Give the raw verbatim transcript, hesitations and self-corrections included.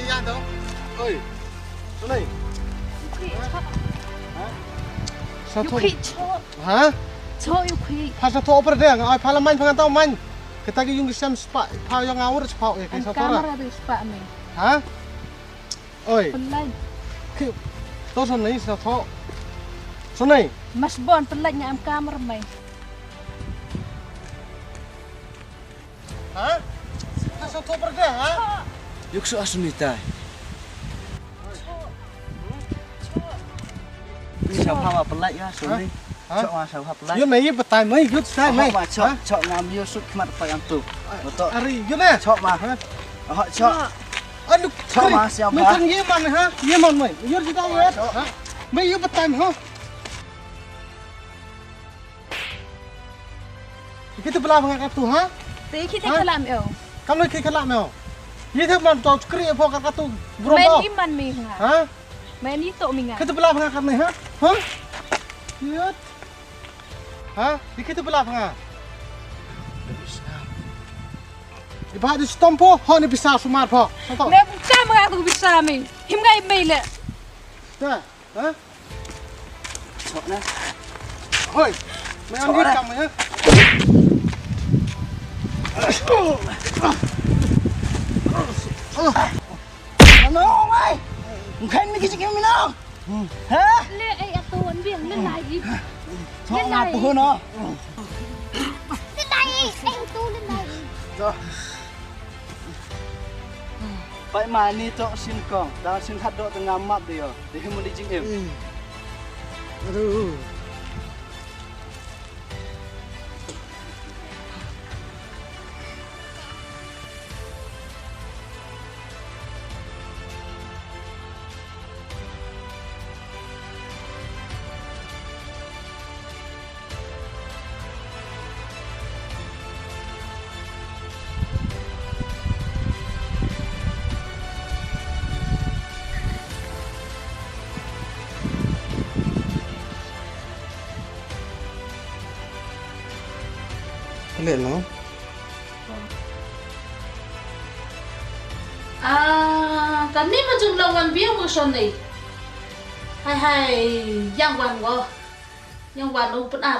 Oi. Sonei. Sa thoh. Ha? Sa thoh, ïa phi. Pha sa thoh pyrthei, nga oi pha la man, pha ngan tau man. Kata ki ïung ki sem spah, pha ïa nga ur spah, eh, ki sa thoh ra. Kamera di spah me. Ha? Oi. Pynlait. Ki, to Sonei sa thoh. Sonei. Mas bon pynlait nga em kamera me. Ha? Sa thoh pyrthei, ha? Ïuk su asuni tai. Ni sa pha ma pynlait ya, Sonei. Ha? Chok ma sa pha pynlait. Ïa me ïa batai me, ïa batai me. Chok ma, chok, chok ngam ïa suk khmat pa yang tu. Betul. Ari, ïa me. Chok ma. Ha? Oh, chok. Anu, chok ma siapa? Me kan ïa man ha? Ïa man me. Ïa jita ïa. Ha? Me ïa batai me ha? Ki te bla banga katu ha? Te ki te kalam yo. Kam le ki kalam yo. Ye te man to kri pho katu. Men iman mi nga. Ha? Men ito mi nga. Ki te bla banga katu ha? Ha? Yut. Ha? Ye ki te bla banga. Iba di stompo ho ni bisa sumar pho. Me buka banga tu bisa mi. Him ngai me le. Ta. Ha? Chok na. Hoi. Mày ăn giết chồng mày á. Ano, mày? Mày khen mày cái gì mày nó? Ha? Le ai atu an biang le lai. Chok na tu no. Le lai ai tu le lai. Chok. Pai ma ni tok sin kong, dang sin hat dok tengah map dia. Dia mau di jingim. Aduh. Kale no. Ah, kane ma jong la wan biang mo shon nei. Hai hai, yang wan wo. Yang wan u pun ah.